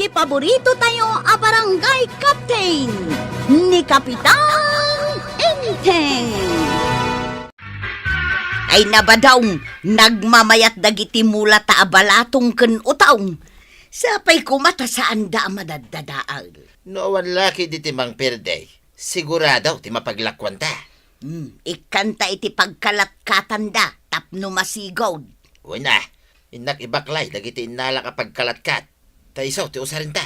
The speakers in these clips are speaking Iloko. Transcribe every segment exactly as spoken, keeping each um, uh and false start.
Paborito tayo a barangay captain, ni Kapitan Enteng. Ay, nabadong, nagmamayat dagiti mulata a balatong ken utong. Sapay koma ta saanda a madaddadael. No awan la ketdi ti mangperde, sigurado ti mapaglakuanta. Hmm, ikkanta iti pagkalatkatanda tapno masigud. Wen a, innak ibaklay dagiti innalak a pagkalatkat. Ta isu ti usarenta.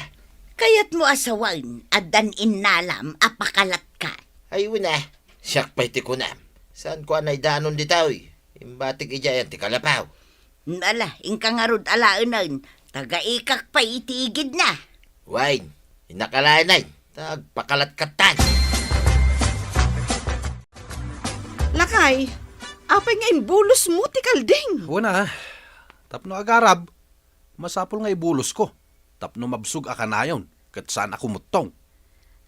Kayatmo a sawen, addan innalam a pakalatkat. Ay, wen a, siak pay ti kunam. Saanko a naidanon ditoy? Imbatik idiay ti kalapaw. Ala, inka ngarud alaenen, tagaikak pay iti igidna. Wen, innak alaenen, ta agpakalatkattan. Lakay, apay nga imbulosmo ti kalding? Wen a, tapno agarab, masapul nga ibulosko tapno mabsog a kanayon ket saan a kumuttong.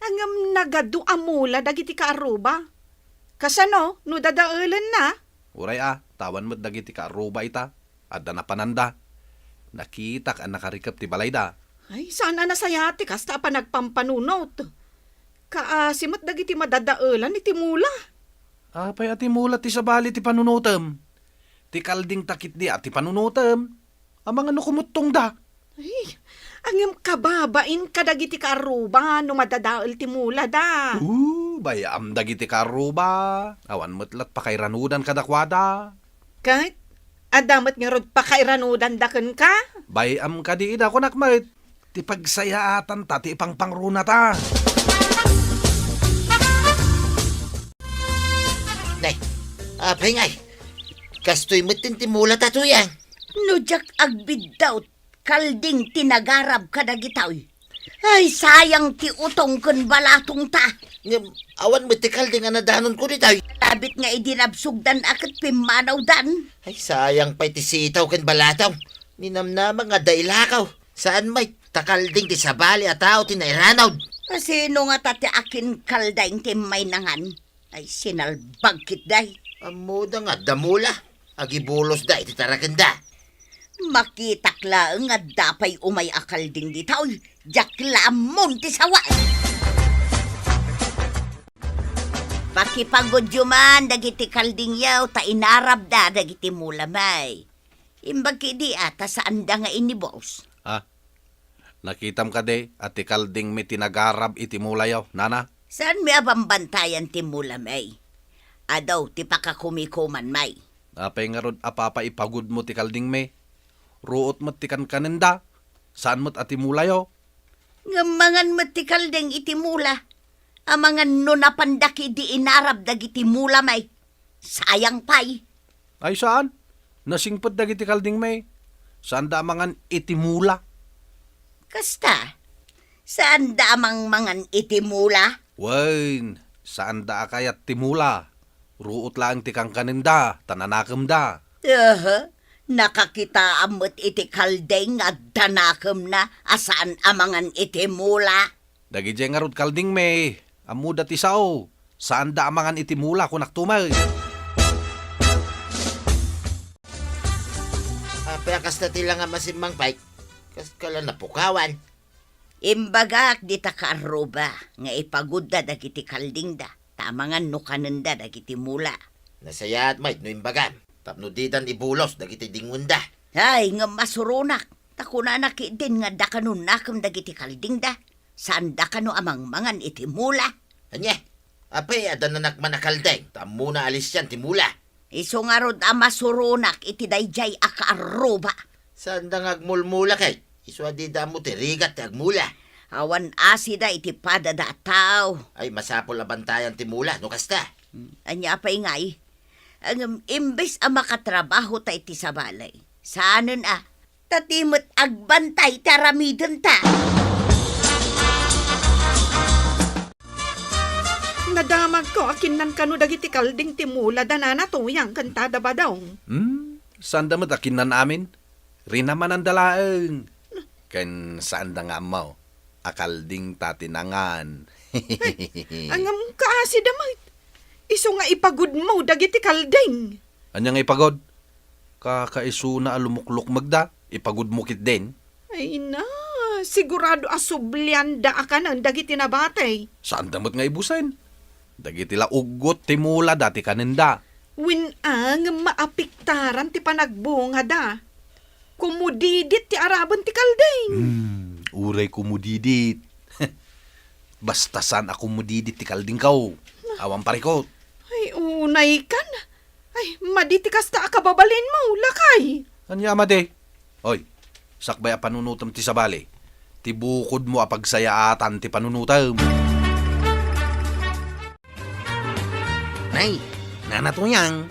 Ngem nagadu a mula dagiti kaarruba. Kasano no dadaelenna? Uray a, ta awan met dagiti kaarruba ita, adda napananda. Nakitak a nakarikep ti balayda. Ay, saan a nasayaat ti kasta a panagpampanunot. Kaasi met dagiti madadaelan iti mula. Apay a ti mula ti sabali ti panunotem? Ti kalding ta ketdi a ti panunotem. Amangan no kumuttongda. Ay, ngem kababain kadagiti kaarruba no madadael ti mulada. Oo, bay-am dagiti kaarruba. Awan met lat pakairanudan kadakuada. Ket, adda met ngarud pakairanudanda kenka? Bay-am kadi ida, kunak met. Ti pagsayaatanta ti ipangpangrunata. Nay, apay ngay? Kastoy met ti mulata, Tuyang. No diak agbiddawt, kalding ti nagarab kadagitoy. Ay, sayang ti utong ken balatongta. Ngem, awan met ti kalding a nadanonko ditoy. Labit nga idi nabsogdan a ket pimmanawdan. Ay, sayang pay ti sitaw ken balatong. Ninamnama nga adda ilakaw. Saan met, ta kalding ti sabali a tao ti nairanud. Kasino ngata ti akin kalding ti immay nangan? Ay, sinalbag ketdi. Ammoda nga adda mula. Agibulosda iti tarakenda. Makitak laeng nga adda pay umay a kalding ditoy. Diak la ammon ti sawen. Pakipagudyo man dagiti kaldingyo ta inarabda dagiti mula, may. Imbag ketdi a ta saanda nga inibus. Ah, nakitam kadi a ti kaldingmi ti nagarab iti mulayo, nana? Saanmi a bambantayan ti mula, may? Adu ti pakakumikuman, may. Apay ngarud a papa ipagudmo ti kaldingmi? Ruot met ti kankanenda, saan met a ti mulayo. Ngem mangan met ti kalding iti mula. Amangan no napanda ketdi inarab dagiti mula, may. Sayang pay. Ay, saan? Nasingpet dagiti kaldingmi. Saanda a mangan iti mula. Kasta, saanda a mangmangan iti mula? Wen, saanda a kayat ti mula. Ruot laeng ti kankanenda, ta nanakemda. Aha, nakakitaam met iti kalding nga adda nakemna a saan a mangan iti mula. Dagidiay ngarud kaldingmi, ammoda ti sao, saanda a mangan iti mula, kunak tumet. Apay a kasta ti langam a simmangpet? Kas kala napukawan. Imbagak dita kaarruba nga ipagudda dagiti kaldingda, ta amangan no kanenda dagiti mula. Nasayaat met no imbagam, tapno didan ibulos dagiti dingwenda. Ay, ngem masuronak, ta kunana ketdin nga adda kanon nakem dagiti kaldingda. Saanda kano a mangmangan iti mula? Ania? Apay, adda nanakman a kalding, ta ammona a lisian ti mula. Isu ngarud a masuronak iti daydiay a kaarruba. Saanda nga agmulmula ket? Isu a dida ammo ti rigat ti agmula. Awan asida iti padada a tao. Ay, masapul a bantayan ti mula no kasta. Hmm, ania pay ngay? Ngem imbes a makatrabaho ta iti sabali, saanen a, ta ti met agbantay ti aramidenta. Nadamagko a kinnan kano dagiti kalding ti mula da nana Tuyang ken tada Badong. Hmm, saanda met a kinnan amin? Rinamananda laeng. Ken saanda nga ammo a kalding ta ti nangan. Ay, ngem kaasida met. Isu nga ipagudmo dagiti kalding. Ania nga ipagud? Kakaisuna a lumuklukmegda, ipagudmo ketdin. Ay, nay. Sigurado a sublianda a kanen dagiti nabati. Saanda met nga ibusen. Dagiti la uggot ti mulada ti kanenda. Wen a, ngem maapektaran ti panagbungada. Kumudidit ti araben ti kalding. Hmm, uray kumudidit. Basta saan a kumudidit ti kaldingko. Awan parikot. Ay, unay kan. Ay, madi ti kasta a kababalinmo, lakay. Ania a madi? Oy, sakbay a panunotem ti sabali. Ti bukodmo a pagsayaatan ti panunotem. Nay, Nana Tuyang,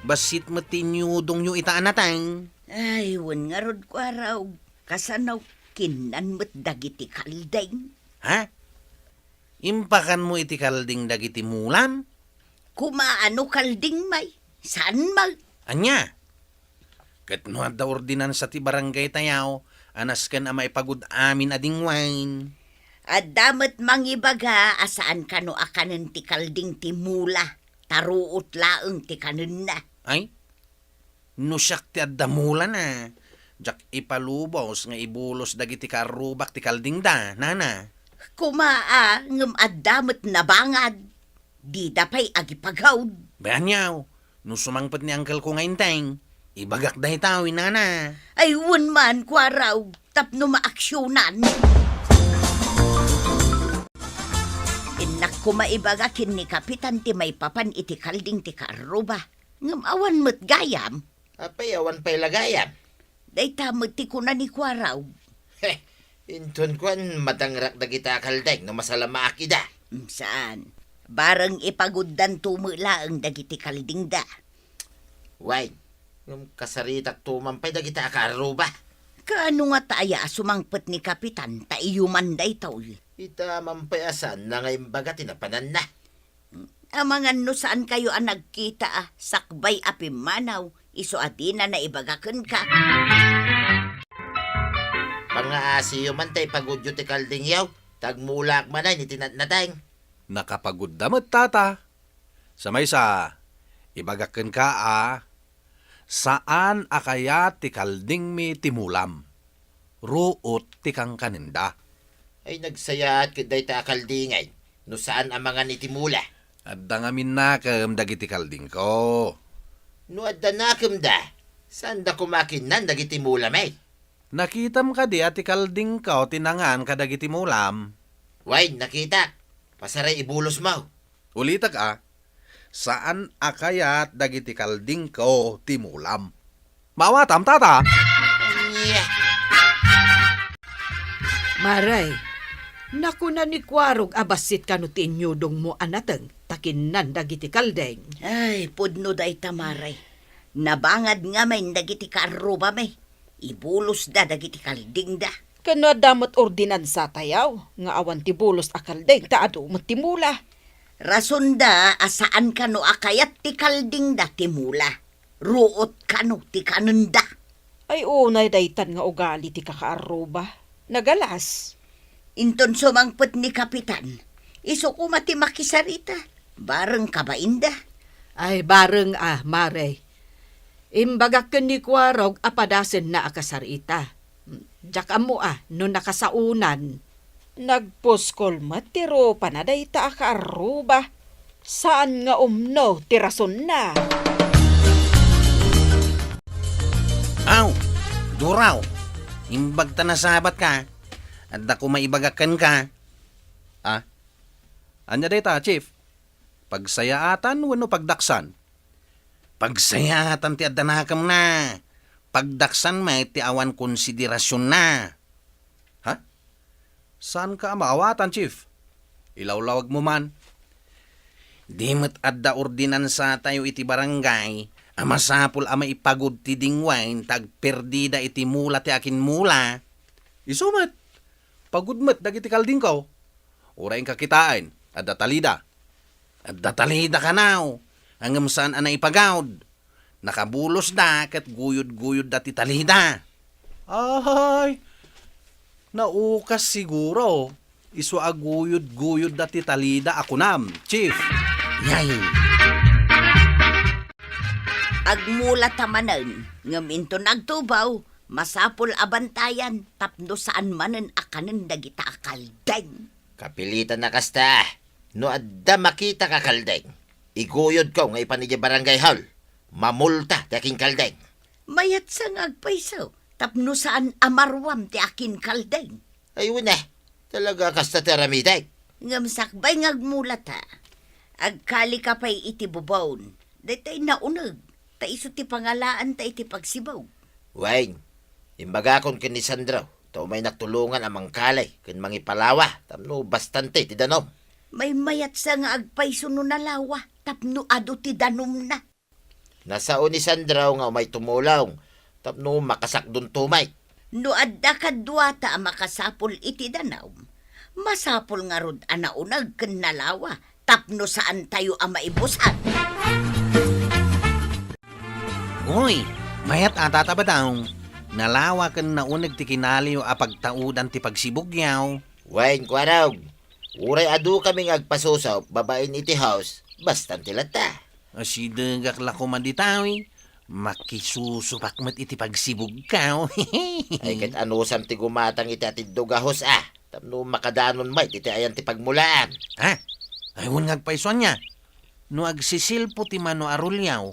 bassit met ti inyudongyo ita a nateng. Ay, wen ngarud, Kuarog, kasano kinnan met dagiti kalding? Ha? Impakanmo iti kalding dagiti mulam? Kumaano kalding, may? Saan, may? Ania? Ket no adda ordinansa ti barangay tayaw a nasken a maipagud amin a dingwain. Adda met mangibaga a saan kano a kanen ti kalding ti mula, ta ruot laeng ti kanenna. Ay, no siak ti adda mulana, diak ipalubos nga ibulos dagiti kaarrubak ti kaldingda, nana. Kuma a, ngem adda met nabangad. Dida pay agipagaud. Bay, aniaw, no sumangpet ni angkelko nga inteng, ibagak dayta, wen nana. Ay, wen man, Kuarog, tapno maaksionan. Innak koma ibaga ken ni Kapitan ti maipapan iti kalding ti kaarruba. Ngem awan met gayam. Apay, awan pay la gayam? Dayta met ti kuna ni Kuarog. Heh, inton kuan, madangrak dagita a kalding no masalamaak ida. Mm, saan. Bareng ipaguddanto met laeng dagiti kaldingda. Wen, ngem kasaritakto man pay dagita a kaarruba. Kaano ngata aya a sumangpet ni Kapitan ta iyo man daytoy? Ita man pay a saanna nga imbaga ti napananna. Amangan no saankayo a nagkita a sakbay a pimmanaw, isu a dina naibaga kenka. Pangngaasiyo man ta ipagudyo ti kaldingyo, ta agmulaak manen iti natnateng. Nakapagudda met, tata. Sa maysa, ibagak kenka a, saan a kayat ti kaldingmi ti mulam. Ruot ti kankanenda. Ay, nagsayaat ket dayta a kaldingen, no saan a mangan iti mula. Adda ngamin nakem dagiti kaldingko. No adda nakemda, saanda koma kinnan dagiti mulami? Nakitam kadi a ti kaldingko ti nangan kadagiti mulam? Wen, nakitak. Pasaray ibulosmo. Ulitek a, saan a kayat dagiti kaldingko ti mulam. Maawatam, tata? Ania? Mare, nakuna ni Kuarog a bassit kano ti inyudongmo a nateng ta kinnan dagiti kalding. Ay, pudno dayta, Mare. Nabangad ngamin dagiti kaarrubami. Ibulosda dagiti kaldingda. Ken no adda met ordinansatayo nga awan ti bulos a kalding ta adu met ti mula. Rasonda a saan kano a kayat ti kaldingda ti mula. Ruot kano ti kanenda. Ay, unay daytan nga ugali ti kakaarruba. Nagalas. Inton sumangpet ni Kapitan, isu koma ti makisarita. Bareng kabainda. Ay, bareng a, Mare. Imbagak ken ni Kuarog a padasenna a kasarita. Diak ammo a no nakasaonan. Nagpuskol met ti rupana dayta a kaarruba. Saan nga umno ti rasonna. Aw, Duraw, imbag ta nasabat ka. Adda koma ibagak kenka. Ah? Ania dayta, Chief? Pagsayaatan wenno pagdaksan? Pagsayaatan ti adda nakemna. Pagdaksan met ti awan konsiderasionna. Ha? Saanka a maawatan, Chief? Ilawlawagmo man. Di met adda ordinansatayo iti barangay a masapul a maipagud ti dingwain ta agperdida iti mula ti akinmula. Isu met, pagud met dagiti kaldingko. Uray inka kitaen, adda talida. Adda talida kanaw, ngem saan a naipagud. Nakabulosda ket guyod-guyodda ti talida. Ay, naukas siguro. Isu a guyod-guyodda ti talida a kunam, Chief. Yay. Agmulata manen, ngem inton agtubaw, Masapul a bantayan tapno saan manen a kanen dagita a kaldeng. Kapilitan a kasta. No adda makita ka kaldeng, iguyodkaw nga ipan idiay barangay hall. Mamulta ti akinkaldeng. Mayat sa nga agpayso tapno saan a maruam ti akinkaldeng. Ay, wen a. Talaga kasta ti aramidek. Ngem sakbay nga agmulata, agkalika pay iti bubon. Daytay nauneg, ta isu ti pangalaanta iti pagsibog. Wen, imbagakon ken ni Sandro, ta umaynak tulongan a mangkali ken mangipalawa tapno bastante ti danum. Maymayat sa nga agpayso no nalawa tapno adu ti danumna. Nasao ni Sandro nga umay tumulong tapno makasakdon tumay. No adda kaduata a makasapul iti danum, masapul ngarud a nauneg ken nalawa tapno saantayo a maibusat. Uy, mayat a, Tata Badong. Nalawa ken nauneg ti kinaliyo a pagtaudan ti pagsibugyo. Wen, Kuarog. Uray adu kami nga agpasusup babaen iti house, bastante latta. Asidegak la koma dita, wi. Makisusupak met iti pagsibugko. Ay, ket anusam ti gumatang iti atiddog a house a, tapno makadanon met iti ayan ti pagmulaam. Ha? Ay, wen nga agpayso ania. No agsisilpo ti mano a ruliaw,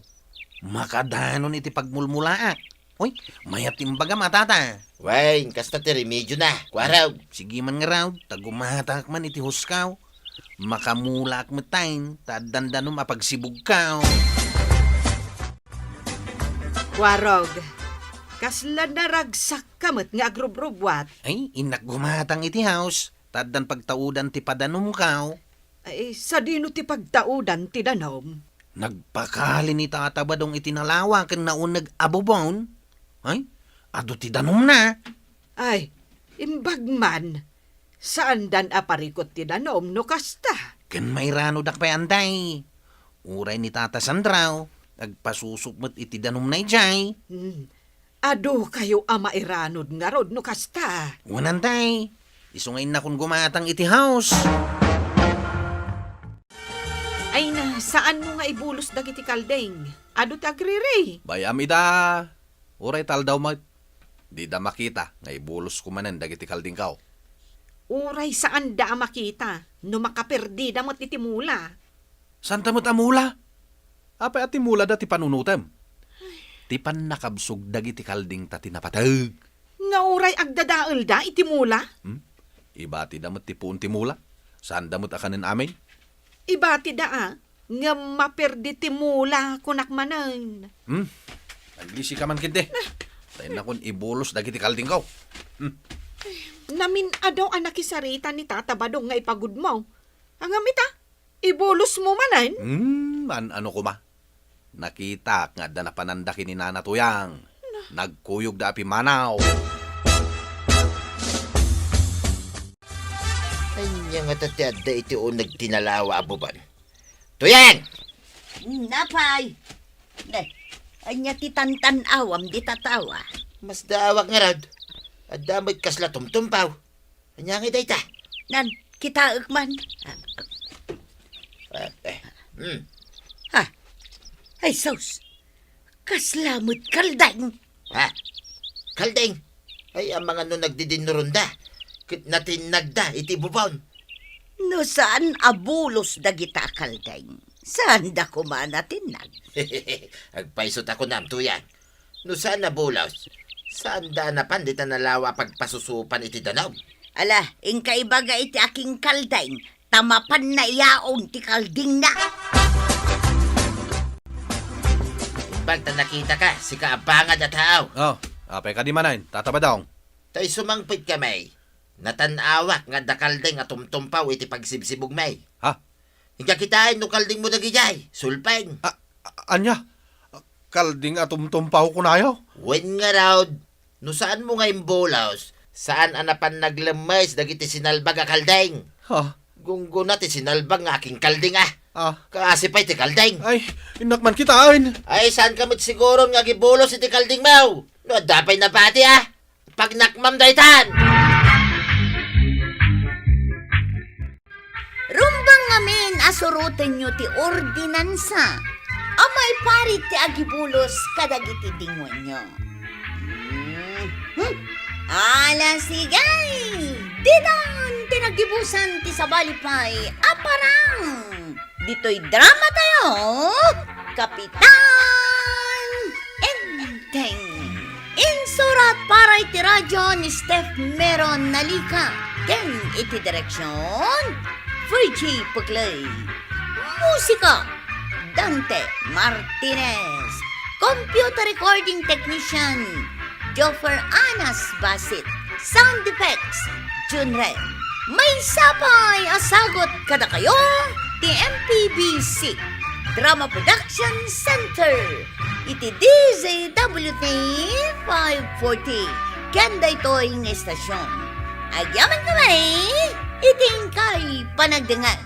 makadanon iti pagmulmulaak. Uy, mayat ti imbagam a, Tata. Wen, kasta ti remedyona, Kuarog. Sige man ngarud, ta gumatangak man iti houseko. Makamulaak metten, ta addan danum a pagsibugko. Kuarog, kasla naragsakka met nga agrubrubbuat. Ay, innak gumatang iti house, ta addan pagtaudan ti padanumko. Ay, sadino ti pagtaudan ti danum? Nagpakali ni Tata Badong iti nalawa ken nauneg a bubon. Ay, adu ti danumna. Ay, imbag man. Saandan a parikut ti danum no kasta. Ken mairanodak pay, Antay. Uray ni Tata Sandro, agpasusup met iti danumna idiay. Hmm. Adukayo a mairanod ngarud no kasta. Wen, Antay. Isu nga innakon gumatang iti house. Ay na, saanmo nga ibulos dagiti kalding? Adu ti agriri. Bay-am ida. Uray ta aldaw met, dida makita nga ibulosmo manen dagiti kaldingko. Uray saanda a makita no makaperdida met iti mula. Saanda met a mula? Apay a ti mulada ti panunotem? Ti pannakabsog dagiti kaldingta ti napateg. Nga uray agdadaelda iti mula? Hmm? Ibatida met ti puon ti mula. Saanda met a kanen amin. Ibatida a, ngem maperdi ti mula, kunak manen. Hmm? Aglisika man ketdi. Ta innakon ibulos dagiti kaldingko. Hmm. Namin-adu a nakisarita ni Tata Badong nga ipagudmo. Ngem ita, ibulosmo manen? Hmm, an-ano koma? Nakitak nga adda napananda ken ni Nana Tuyang. Nagkuyogda a pimmanaw. Ania ngata ti adda iti uneg ti nalawa a bubon? Tuyang! Napay! Ne, ania ti tantan-awam dita tawa? Masdaawak ngarud. Adda met kasla tumtumpaw. Ania ngay dayta? Nan, kitaek man. Ah, eh, hmm. Ha? Ay, sus! Kasla met kalding! Ha? Kalding? Ay, amangan no nagdidinnuronda. Ket natinnagda iti bubon. No saan a bulos dagita a kalding, saanda koma a natinnag. Agpayso ta kunam, Tuyang. No saan a bulos, saanda a napan dita nalawa a pagpasusupan iti danum. Ala, inka ibaga iti akinkalding, ta mapanna iyaon ti kaldingna. Imbag ta nakitaka, sika a bangad a tao. Oh, apay kadi manen, Tata Badong? Ta isu mangpetkami, natan-awak nga adda kalding a tumtumpaw iti pagsibsibugmi. Ha? Inka kitaen no kaldingmo dagidiay, sulpeng. A-, a-, ania? Kalding a tumtumpaw kunayo? Wen ngarud, no saanmo nga imbulos, saan a napan naglemmes dagiti sinalbag a kalding. Ha? Gunggona ti sinalbag nga akinkalding a. Ah. Kaasi pay ti kalding. Ay, innak man kitaen. Ay, saanka met siguron nga agibulos iti kaldingmo? No adda pay nabati a. Pagnakmam daytan! Rumbeng ngamin a surotenyo ti ordinansa a maiparit ti agibulos kadagiti dingonyo. Hmm, Ala sige! Ditan ti naggibusan ti sabali pay a parang! Ditoy drama tayo, Kapitan Enteng. Insurat para iti radyo ni Steph Meron Nalica ken iti direksyon, Virgie Puglay. Musika, Dante Martinez. Computer recording technician, Joffer Anas Basit. Sound effects, Junre. Maysa pay a sagut kadakayo ti M P B C Drama Production Center iti D Z W T five forty ken daytoy nga istasyon. Agyaman kami iti inkay panagdengngeg.